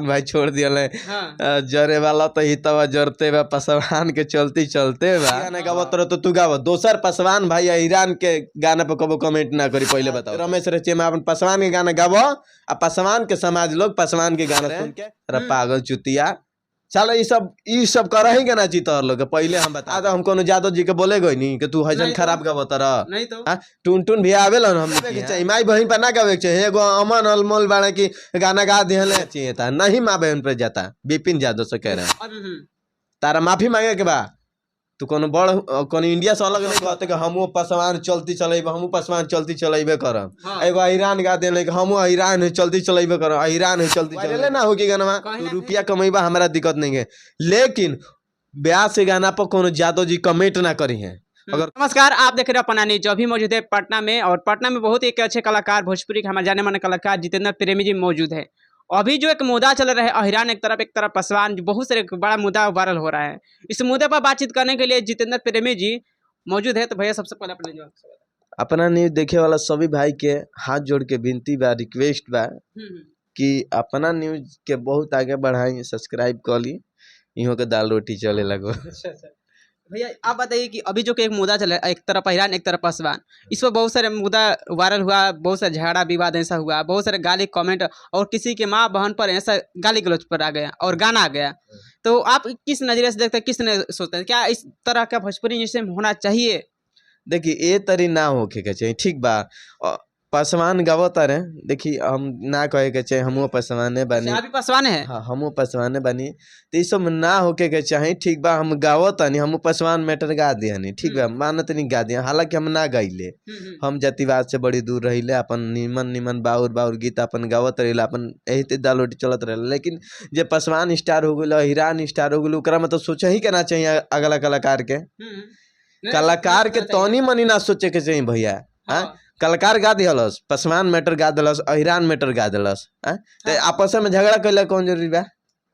भाई छोड़ दियल है। हाँ। जरे वाला तो हितवा जरते बा, पसवान के चलती चलते बा। गाना गावत रहो तो तू गाव, दोसर पसवान भाई ईरान के गाना पर कबो कमेंट ना करी। पहले बताओ रमेश रचे अपन पसवान के गाना गावो आ पसवान के समाज लोग पसवान के गाना सुन के अरे पागल चुतिया चलो ई सब करही के ना चितर लोग के। पहले हम बता हम कोनो जादव जी के बोले गई नी कि तू हजन नहीं तो। खराब गावत रह। नहीं तो। हाँ, टुन टुन भी आवेला न हमने के चाहिए माई बहन पर ना गावे के चाहिए। एगो अमन अनमोल बाड़े की गाना गा दिहले चाहिए था नहीं, माँ बहन पर जाता। बिपिन यादव से कह रहे हैं। तारा माफी मांगे के बा, तू कोनो बड़ कोनो इंडिया से अलग नहीं कहते कि हमहू पसवान चलती चलेबे, हमहू पसवान चलती चलेबे करब। एगो ईरान गा देले कि हमहू ईरान है चलती चलेबे करब, ईरान है चलती चलेबे ना हो की गाना। कहीं तू ना रुपया कमेबा, हमरा दिक्कत नहीं है, लेकिन ब्याह से गाना पर कोनो यादव जी कमेंट ना करी है अगर। नमस्कार, आप देख रहे हो अपना न्यूज। अभी मौजूद है पटना में और पटना में बहुत एक अच्छे कलाकार, भोजपुरी के हमारे जाने माने कलाकार जितेंद्र प्रेमी जी मौजूद है। अभी जो एक मुद्दा चल रहा है, अहिरान एक तरफ पासवान, जो बहुत सारे एक बड़ा मुद्दा वायरल हो रहा है, इस मुद्दे पर बातचीत करने के लिए जितेंद्र प्रेमी जी मौजूद है। तो भैया, सबसे पहले अपने जवाब से बताएं। अपना न्यूज देखे वाला सभी भाई के हाथ जोड़ के विनती बा, रिक्वेस्ट बा कि अपना न्यूज के बहुत आगे बढ़ाई, सब्सक्राइब कर ली, इहों के दाल रोटी चले लगो। अच्छा, भैया आप बताइए कि अभी जो कि एक मुद्दा चल रहा है, एक तरफ अहिरान, एक तरफ पासवान, इस पर बहुत सारे मुद्दा वायरल हुआ, बहुत सारे झगड़ा विवाद ऐसा हुआ, बहुत सारे गाली कमेंट और किसी के माँ बहन पर ऐसा गाली गलौज पर आ गया और गाना आ गया, तो आप किस नज़रिए से देखते हैं, किस नज़र सोचते हैं, क्या इस तरह का भोजपुरी जैसे होना चाहिए? देखिए, ए तरी ना होखे के चाहिए, ठीक बा। पासवान गावत रहे, देखी हम ना कहे के चाही, हमहू पासवाने बानी। आप भी पासवान है? हाँ, हमहू पासवाने बानी, तो ई सब ना होखे के चाही, ठीक बा। हम गावत तानी, हमहू पासवान मैटर गा दिहनी, ठीक बा, मानत नहीं गा दिया, हालांकि हम ना गाइले। हम जातिवाद से बड़ी दूर रहिले, अपन निमन निमन बाउर बाउर गीत अपन गावत रहिले, अपन एही ते दाल रोटी चलत रहे। लेकिन जे पासवान स्टार हो गेल, हिरान स्टार हो गेल, ओकरा में तो सोचे ही के ना चाहिए अगला कलाकार के। कलाकार के तनी मनी ना सोचे के चाहिए भैया, हाँ? कलाकार गा दिहलस, पासवान मैटर गा दिलस, अहिरान मैटर गा दिलस, हाँ? ते आपस में झगड़ा कैला कौन जरूरी बा?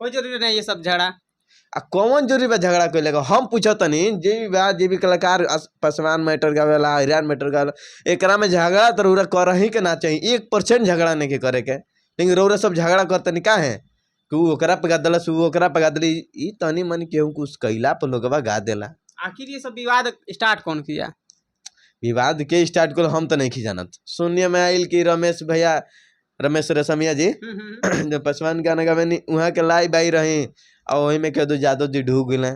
कोई जरूरी नहीं ये सब झगड़ा। आ कौन जरूरी बा झगड़ा कैले का? हम पूछतनी, जे भी बा, जे भी कलाकार पासवान मैटर गावेला, अहिरान मैटर गावेला, एकरा में झगड़ा तो रउरा करही के ना चाहिए, 1% झगड़ा नहीं के करे के, लेकिन रउरा सब झगड़ा करतनी काहे कि ऊ ओकरा पे गा दिलस, ऊ ओकरा पे गा दिली। ई तनी मनी केहू कुछ कैला पर लोगवा गा देला। आखिर ये सब विवाद स्टार्ट कौन किया? विवाद के स्टार्ट कर हम तो नहीं जानत। सुनने में आइल कि रमेश भैया, रमेश रेशमिया जी जो पासवान गाना गावे नी, वहाँ के लाइव आई रही और वही में कह दो यादव जी ढूक गए,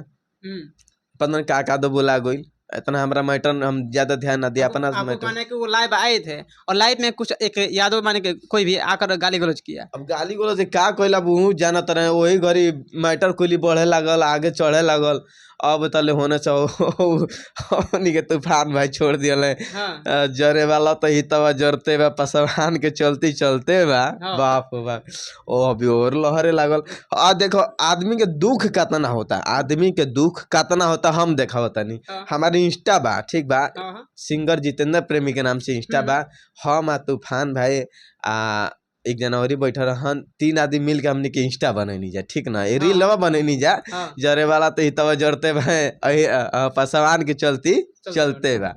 पता नहीं का का दो बोला गइल। इतना हमरा मैटर हम ज्यादा ध्यान ना दिया अपना आपको मैटर। कहना है कि वो लाइव आए थे और लाइव में कुछ एक यादव माने के कोई भी आकर गाली गलौज किया। अब गाली गलौज का कइला वो जानत रहे। वही घड़ी मैटर कुली बढ़े लागल, आगे चढ़े लागल। अब तले होने से हमनी के तूफान भाई छोड़ दियल है। जरे वाला तो हितवा जरते बा, पसवान के चलती चलते बा। बाप रे बाप, ओ अभी और लहरे लागल। आ देखो, आदमी के दुख कतना होता, आदमी के दुख कतना होता, हम देखावत तनी। हमारी इंस्टा बा, ठीक बा? सिंगर जितेंद्र प्रेमी के नाम से इंस्टा बा। हम आ तूफान भाई आ एक जनवरी बैठल रहन, तीन आदमी मिल के हमनी के इंस्टा बनैनी जा, ठीक ना? ये रीलवा बनैनी जा। जरे वाला तो हितवा जरते बा, पसवान के चलती चलते बा।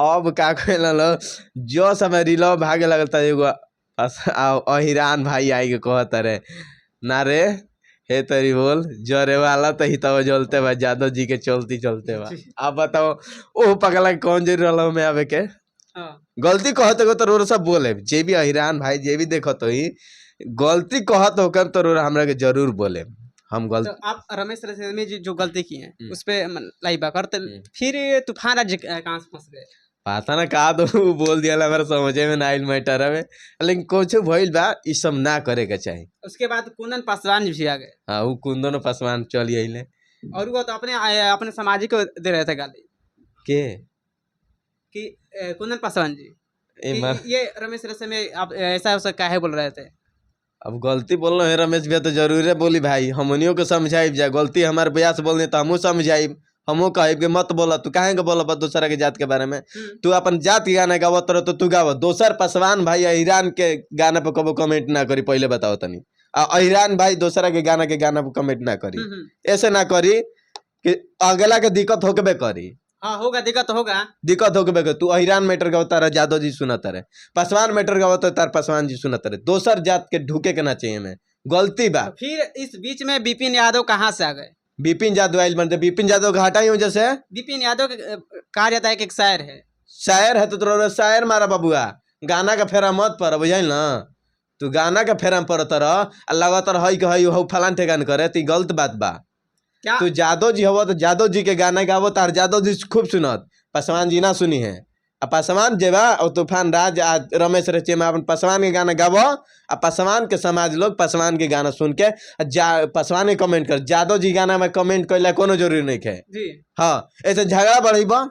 अब का कहला लो, जो समय रीलवा भागे लगल त एगो अहिरान भाई आई के कहत रे ना रे, हे तरी बोल, जरे वाला तो हितवा जलते बा, जादव जी के चलती चलते बा। अब बताओ, ओ पगला के कौन जरूरी रहल में आवे के? गलती कहत हो तो रोर सब बोले, जे भी अहिरान भाई जे भी देखत होई, गलती कहत होकर तो रोर हमरा के जरूर बोले हम गलती। तो आप रमेश रेशमी जी जो गलती किए हैं उस पे लाइव करते, फिर ये तूफान राज्य कहाँ से फंस गए? पता ना का दो उ बोल दिया, हमरा समझे में ना आइल मैटर हवे, लेकिन कुछ भइल बा, ई सब ना करे के चाही। उसके बाद कुंदन पासवान भी आ गए। हाँ, उ कुंदन पासवान चली आइले। और वो तो अपने अपने समाजी को दे रहे थे गाली। के? कि कुंदन पासवान जी ए कि मार ये रमेश रेशमी आप ऐसा वैसा काहे बोल रहे थे? अब गलती बोल रहे हैं रमेश भैया तो जरूर बोली भाई, हमनियों के समझाइब जा। गलती हमारे भैया से बोलनी तो हमहू समझाइब, हमहू कहब कि मत बोला, तू काहे के बोला दूसरा के जात के बारे में? तू अपन जात के गाना गावत रहो तो तू गाव, दोसर पासवान भाई अहिरान के गाना पर कबो कमेंट ना करी। पहले बताओ तनी, आ अहिरान भाई दोसरा के गाना पर कमेंट ना करी। ऐसे ना करी कि अगला के दिक्कत होकबे करी। हाँ, होगा, दिक्कत होगा। दिक्कत होकबे करी। तू अहिरान मैटर गावता रह, जादव जी सुनत रहे, पासवान मैटर गावत तार पासवान जी सुनत रहे, दोसर जात के ढुके के ना चाहिए में गलती बा। तो फिर इस बीच में विपिन यादव कहाँ से आ गए? विपिन यादव आइल बनते, विपिन यादव के हटाई वजह से। विपिन यादव के कहा जाता है कि एक शायर है। शायर है तो तोरा शायर मारा बबुआ, गाना का फेरा मत पर, बुझाइल ना? तू गाना का फेरा पर तर आ लगातार हई के हई हऊ फलान ठेकान करे, त ई गलत बात बा। क्या तू जादव जी हव तो जादव जी के गाना गावो, तार जादव जी खूब सुनत, पासवान जी ना सुनी है। आ पासवान जेबा और तूफान राज आ रमेश रचेमा अपन पासवान के गाना गावो, आ पासवान के समाज लोग पासवान के गाना सुन के आ जा पासवान के कमेंट कर। जादव जी गाना में कमेंट कैला कोनो जरूरी नहीं है। जी हाँ, ऐसे झगड़ा बढ़ेबा,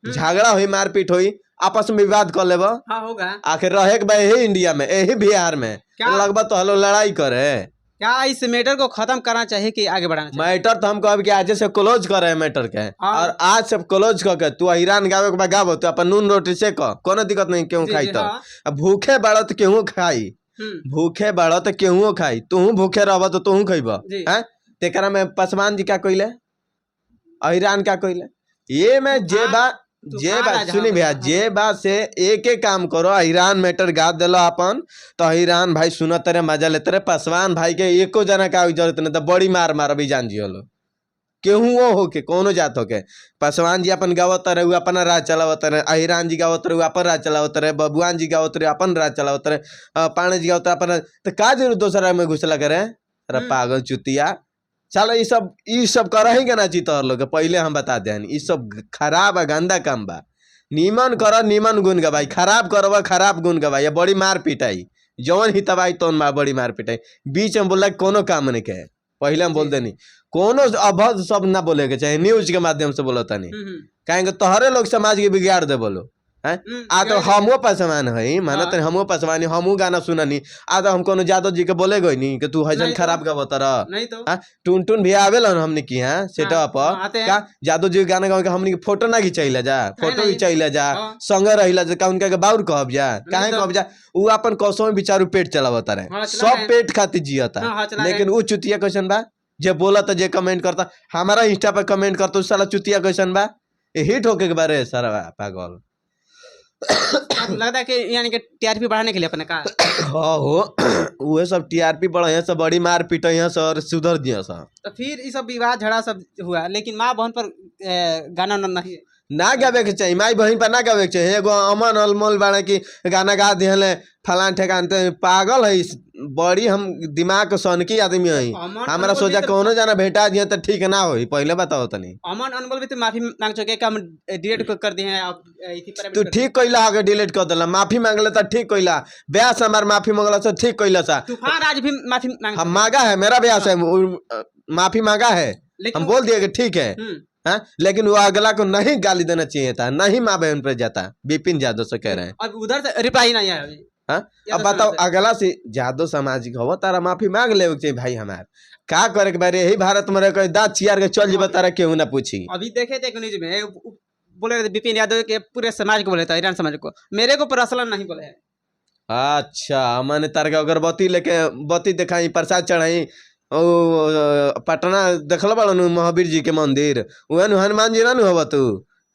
झगड़ा होई, मारपीट होई, आपस में विवाद कर लेबा। हाँ होगा। आखिर रहे के बा यही इंडिया में, यही बिहार में क्या? लगभग तो हलो लड़ाई करे। क्या इस मैटर को खत्म करना चाहिए कि आगे बढ़ाना चाहिए? मैटर तो हम कहब कि आज से क्लोज करे मैटर के। हाँ। और आज सब क्लोज कर के तू ईरान गावे के बा गावो, तू अपन नून रोटी से कह, कोनो दिक्कत नहीं, क्यों जी, खाई जी, तो हाँ। अब भूखे बाड़ो तो केहू खाई, भूखे बाड़ो तो केहू खाई, तूहू भूखे रहब तो तूहू खइब। जी। हैं, तेकरा में पासवान जी का कइले, ईरान का कइले, ये में जे बा जे तूफान बात आज सुनी हम- भैया, जे बात से एक एक काम करो, ईरान मैटर गा दिलो अपन तो ईरान भाई सुनत रहे, मजा लेते रहे। पासवान भाई के एको जना का जरूरत नहीं, तो बड़ी मार मार अभी जान जी होलो, केहू होके कोनो जात होके। पासवान जी अपन गावत रहे, उ अपना राज चलावत रहे, ईरान जी गावत रहे, उ अपन राज चलावत रहे, बबुआन जी गावत रहे, अपन राज चलावत रहे, पाणे जी गावत रहे, अपन राज। तो का जरूरत दोसरा में घुसला करे? अरे पागल चुतिया, चलो ई सब करही के ना तोहर लोग के, पहले हम बता दें, ई सब खराब आ गंदा काम बा। नीमन कर नीमन गुण गवाई, खराब करब खराब गुण गवाई, या बड़ी मार पिटाई, जौन ही तबाही तौन मार बड़ी मार पिटाई। बीच में बोला कोनो काम नहीं के, पहले हम बोल देनी कोनो अभद्र शब्द ना बोले के चाहे, न्यूज के माध्यम से बोलो तनी, काहे कि तोहरे लोग समाज के बिगाड़ दे बोलो हैं। आ तो हमो पासवान हई, मानो हाँ। त हमो पासवान हई, हमहू गाना सुननी, आ तो हम कोनो जादव जी के बोले गई नी कि तू हजन नहीं तो। खराब गावत रह। नहीं तो। हाँ, टुन टुन भी आवेलन हमने की यहाँ सेटअप पर। हाँ, आते हैं। का जादव जी के गाना गावे के हमनी के फोटो ना घिचैला जा, फोटो नहीं। घिचैला जा, हाँ। संगे रहिला जा, का उनका के बाउर कहब जा, काहे तो। कहब जा? उ अपन कसम बिचारू पेट चलावता रहे, हाँ, चला सब रहे। पेट खातिर जियता। हाँ, हाँ, चला लेकिन उ चुतिया कैसन बा जे बोलता, जे कमेंट करता, हमारा इंस्टा पर कमेंट करता, उ साला चुतिया कैसन बा? ए हिट होके के बारे सारा पागल। अब लगता है कि यानी कि टीआरपी बढ़ाने के लिए अपने का। हाँ हो, उहे सब टीआरपी बढ़िया से बड़ी मार पीट से और सुधर दिया सा। तो फिर ये सब विवाद झगड़ा सब हुआ, लेकिन माँ बहन पर गाना नहीं ना गावे के चाहिए, माई बहन पर ना गावे के चाहिए। एगो अमन अनमोल बाड़े कि गाना गा दिहले फलान ठेकान, ते पागल है, बड़ी हम दिमाग के सनकी आदमी है। अमन हमरा अनमोल सोचा भी तो- कोनो जाना भेटा दिए तो ठीक ना होई, पहले बताओ तनी। अमन अनमोल भी तो माफी मांग चुके हैं कि हम डिलीट कर दिए हैं, आप इसी पर तू ठीक कइला आगे डिलीट कर देला, माफी मांगले तो ठीक कइला, ब्यास हमार माफी मांगला से ठीक कइला सा। तूफान राज भी माफी मांग हम मांगा है, मेरा ब्यास है, माफी मांगा है, लेकिन हम बोल दिए कि ठीक है। हाँ, लेकिन वो अगला को नहीं गाली देना चाहिए था, नहीं माँ बहन पर जाता, विपिन यादव से कह रहे हैं। अब उधर से रिप्लाई नहीं आया अभी। हाँ? यादव अब बताओ समाज से। अगला से यादव सामाजिक हो तारा माफी मांग ले चाहिए भाई। हमार का करे के बारे यही भारत में रह के दांत चियार के चल जीबा, तारा केहू ना पूछी। अभी देखे थे एक न्यूज में बोले रहे थे विपिन यादव के पूरे समाज को बोले थे, ईरान समाज को, मेरे को पर्सनल नहीं बोले हैं। अच्छा, मैंने तार के अगरबत्ती लेके बत्ती दिखाई, प्रसाद चढ़ाई, ओ पटना देखल बड़न महावीर जी के मंदिर, उहे नु हनुमान जी ना नु हव तू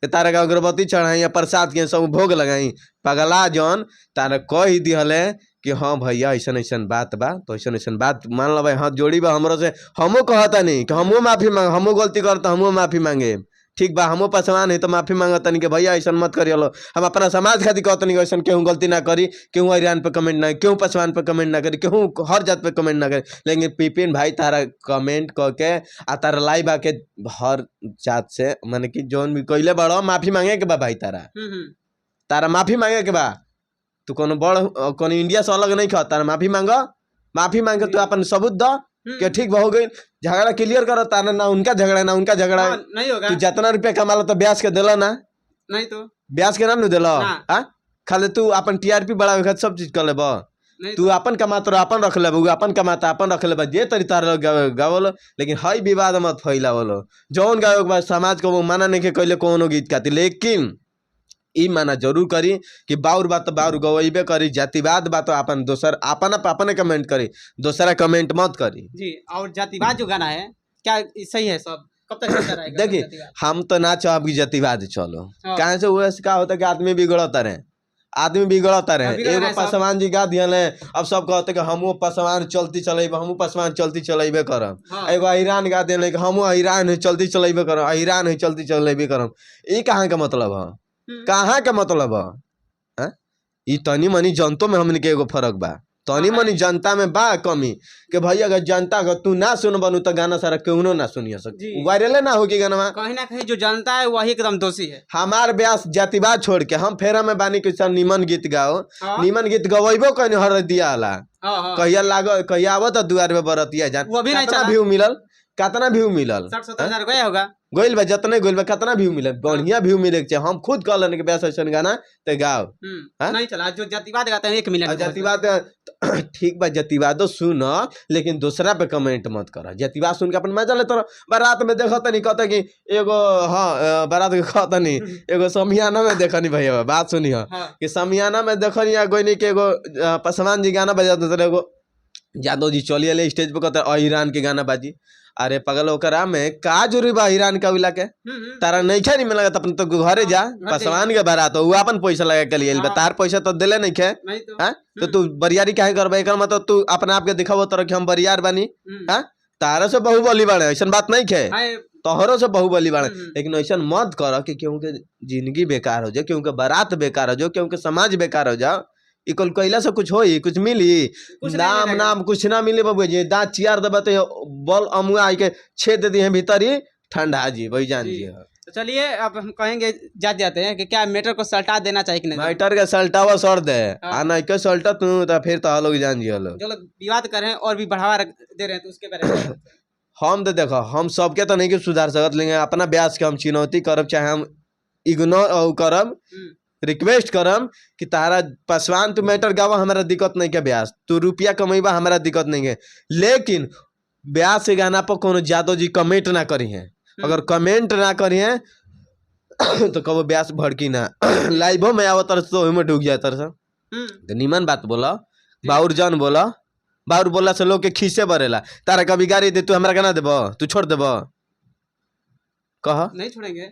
के तारा के अगरबत्ती चढ़ाई या प्रसाद के सब भोग लगाई। पगला जौन तारा कह दिहले कि हाँ भैया ऐसन ऐसन बात बा, तो ऐसन ऐसन बात मान लो भाई, हाथ जोड़ी बा हमरो से, हमहू कहता नहीं कि हमहू माफी मांग, हमहू गलती करता हमहू माफी मांगे, ठीक बा, हमहू पसवान है तो माफी मांगतनी कि भैया ऐसन मत करियो, हम अपना समाज खातिर कहतनी कि ऐसन केहू गलती ना करी, केहू ईरान पे कमेंट ना, केहू पसवान पे कमेंट ना करी, केहू हर जात पे कमेंट ना करी। लेकिन पिपिन भाई तारा कमेंट क के आ तारा लाइव आके हर जात से माने कि जौन भी कइले बड़ो माफी मांगे के बा भाई, तारा तारा माफी मांगे के बा, तू कोनो बड़ कोनो इंडिया से अलग नहीं खा, तारा माफी मांग, माफी मांग के तू अपन सबूत द कि ठीक हो गई, झगड़ा क्लियर करो, तारा ना उनका झगड़ा ना उनका झगड़ा। हाँ, नहीं होगा। तू जितना रुपया कमाला तो ब्याज के देला ना, नहीं तो ब्याज के ना नु देला। ना। हाँ, खाली तू अपन टीआरपी बढ़ावे खातिर सब चीज कर लेबा, नहीं तू अपन कमात रह अपन रख लेबा, उ अपन कमाता अपन रख लेबा, जे तरी तार गावलो, लेकिन हई विवाद मत फैलावलो। जौन गावे के बाद समाज को वो मना नहीं के कइले कोनो गीत खातिर, लेकिन ई माना जरूर करी कि बाउर बात तो बाउर गवैबे करी, जातिवाद बात तो अपन दोसर अपन अपने कमेंट करी, दोसरा कमेंट मत करी। जी, और जातिवाद जो गाना है क्या सही है सब, कब तक चलता रहेगा? देखिए, जातिवाद? हम तो ना चाहब कि जातिवाद चलो, हाँ। काहे से वैसे का होता है कि आदमी बिगड़ता रहे। आदमी बिगड़ता रहे। हाँ, बिगड़ एगो रहे सब। पासवान जी गा दिहल है, अब सब कहते कि हमहू पासवान चलती चलेबे, हमहू पासवान चलती चलेबे करब। हाँ। एगो अहिरान गा दिहल है कि हमहू अहिरान है चलती चलेबे करब, अहिरान है चलती चलेबे करब। ई कहाँ के मतलब है? कहाँ के मतलब है? हैं? ई तनी मनी जनतो में हमन के एगो फर्क बा, तनी मनी जनता में बा कमी कि भाई अगर जनता अगर तू ना सुनबनु तो गाना सारा केहनो ना सुनिए सक, जी। वायरले ना होगी गाना। कहीं ना कहीं जो जनता है वही एकदम दोषी है। हमार ब्यास जातिवाद छोड़ के हम फेरा में बानी कि सर निमन गीत गाओ, हाँ। निमन गीत गवेबो कहीं हर दिया ला। हाँ, हाँ। कहिया लागो, कहिया आवत दुआर पे बरतिया जान, वो भी नहीं कतना चला। व्यू मिलल, कतना व्यू मिलल, 60-70 हजार गया होगा। गोइल बा जतने गोइल बा कतना व्यू मिलल, बढ़िया व्यू मिले के चाही। हम खुद कहलन कि ब्यास ऐसन गाना ते गाओ। हाँ? नहीं चला। जो जातिवाद गाते हैं 1 मिनट और जातिवाद ठीक बा, जातिवादो सुन लेकिन दूसरा पे कमेंट मत कर। जातिवाद सुन के अपन मजा लेते रहो। बारात में देखत नहीं कहते कि एगो हाँ बारात के कहत नहीं एगो समियाना में देखनी भैया बात सुनी है हाँ। कि समियाना में देखनी आ गोइनी के एगो पासवान जी गाना बजाते रहे, एगो यादव जी चली अले स्टेज पे कहते अहिरान के गाना बाजी। अरे पगल ओकरा में का जरूरी बा अहिरान का उला के? तारा नहीं खे नहीं मिला त अपन तो घरे जा, पासवान के बारात हो, उ अपन पैसा लगा के लिए हाँ। तार पैसा तो देले नहीं खे। नहीं तो। हाँ? तो तू बरियारी काहे करबे? एकर मतलब तू अपना आप के दिखावो तर कि हम बरियार बानी। हाँ? तारा से बहुबली बाड़े ऐसन बात नहीं खे, तोहरो से बहुबली बाड़े, लेकिन ऐसन मत कर कि केहू के जिंदगी बेकार हो जाए, केहू के बारात बेकार हो जाए, केहू के समाज बेकार हो जाओ। ई कुल कैला से कुछ होई, कुछ मिली? कुछ नहीं नाम मिलेगा। नाम कुछ ना मिले बबुआ जी। दांत चियार देबे तो बल अमुआ आई के छेद दे दिए भीतर ही ठंडा जी वही जान जी। जी। तो चलिए अब हम कहेंगे जाते जाते हैं कि क्या मैटर को सल्टा देना चाहिए कि नहीं? मैटर के सल्टावा सर दे हाँ। आ नहीं के सल्टा तू तो फिर तो लोग जान जी लोग जो लोग विवाद कर रहे हैं और भी बढ़ावा दे रहे हैं तो उसके बारे में हम तो देखो हम सबके तो नहीं के सुधार सकत, लेकिन अपना ब्यास के हम चुनौती करब, चाहे हम इग्नोर करब, रिक्वेस्ट करम कि तारा पासवान तू मैटर गावा हमारा दिक्कत नहीं के ब्यास, तू रुपया कमेबा हमारा दिक्कत नहीं है, लेकिन ब्यास के गाना पर कोनो यादव जी कमेंट ना करी है। अगर कमेंट ना करी है तो कबो ब्यास भड़की ना, लाइवो में आवत तरस तो ओहिमे ढुक जाए तरस। तो निमन बात बोला, बाउर जन बोला, बाउर बोला से लोग के खीसे बरेला। तारा कभी गाड़ी दे तू हमरा के ना देबो, तू छोड़ देबो? कह नहीं छोड़ेंगे।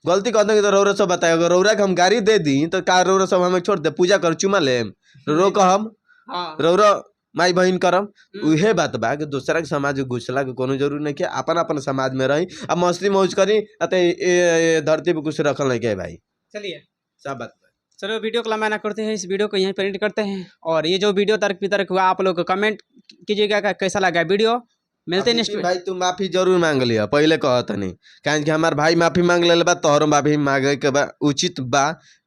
गलती कर देंगे तो रौरा सब बताए, अगर रौरा के हम गाड़ी दे दी तो का रौरा सब हमें छोड़ दे? पूजा कर चुमा लेम रो कहम हाँ। रौरा माई बहन करम। उहे बात बा कि दूसरा के समाज में घुसला के कोनो जरूरी नहीं के, अपन अपन समाज में रही आ मस्ती मौज करी। अतः धरती पे कुछ रखल नहीं के भाई। चलिए सब बात चलो वीडियो को लंबा ना करते हैं, इस वीडियो को यहीं पर एंड करते हैं। और ये जो वीडियो तर्क वितर्क हुआ आप लोग कमेंट कीजिएगा कैसा लगा वीडियो। मिलते हैं नेक्स्ट भाई तू माफी जरूर मांग लिया, पहले कहत नहीं काहे कि हमार भाई माफी मांग ले बा, तोहरो माफी मांगे के बा, उचित बा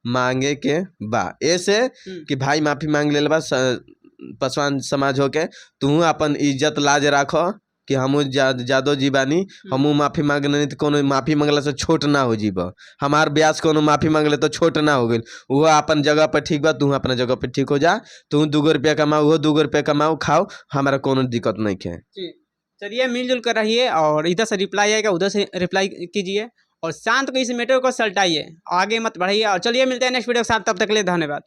मांगे के बा। ऐसे कि भाई माफी मांग ले बा पासवान समाज होके, तू अपन इज्जत लाज राख कि हमू जादव जी बानी, हमू माफी मांगने तो कोनो माफी मांगला से छोट ना हो जीब। हमार ब्यास कोनो माफी मांगले तो छोट ना हो गइल, वो अपन जगह पर ठीक बा, तू अपना जगह पर ठीक हो जा, तू 2 रुपया कमाओ, वो 2 रुपया कमाओ खाओ, हमारा कोनो दिक्कत नहीं है। चलिए मिलजुल कर रहिए और इधर से रिप्लाई आएगा उधर से रिप्लाई कीजिए और शांत को इस मैटर को सलटाइए, आगे मत बढ़ाइए। और चलिए मिलते हैं नेक्स्ट वीडियो के साथ, तब तक के लिए धन्यवाद।